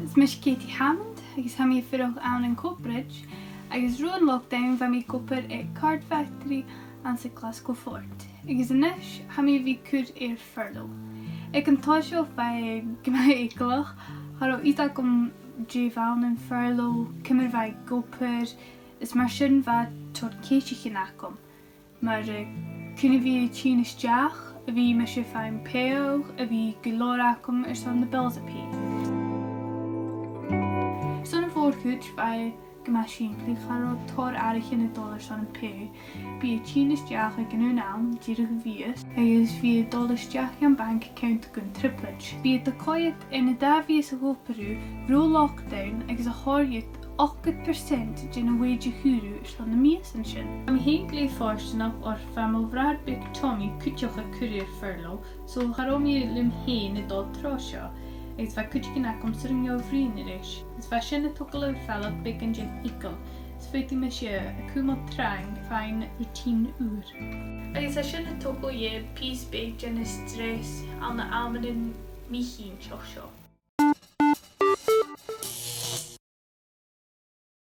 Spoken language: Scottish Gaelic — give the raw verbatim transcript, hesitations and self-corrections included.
Is mise Katie Hammond agus tha mi a' fuireach ann an Coatbridge, agus ron lockdown bha mi ag obair aig Card Factory anns a' Ghlaschu Fort. Agus a-nis tha mi a' cur air furlough. Aig an toiseach bha e gu math eagalach, cha robh fhios agam dè bh' ann am furlough, ciamar a bha e ag obair, is mar sin bha tòrr ceistean agam. Mar, eh, cuin a bhiodh e a' tighinn a-steach, a bhiodh mise a' faighinn pàigheadh, a bhiodh gu leòr agam airson na bills a pàigheadh. Airson a' mhòr-chuid bha e gu math sìmplidh, cha robh tòrr atharraichean a' dol airson am pàigheadh. Bhiodh e a' tighinn a-steach aig an aon àm, deireadh a' mhìos, agus bhiodh e a' dol a-steach dhan bank account gun trioblaid. Bhiodh iad a' coimhead air na dà mhìos a dh'obraich thu ro lockdown agus a' toirt dhut ochdad percent den a' wage a chuir thu airson na mìosan sin. Tha mi fhìn glè fhortanach oir bha mo bhràthair beag Tommy cuideachd a' cur air furlough, so cha robh mi leam fhìn a' dol tro seo, agus bha cuideigin agam airson a bhruidhinn ris, is bha sin a' togail air falach beagan den eagal, is faodaidh mise a chumail trang faighinn routine ùr. Agus tha sin a' togail dhomh pìos beag den stress ann an amannan mì-chinnteach seo.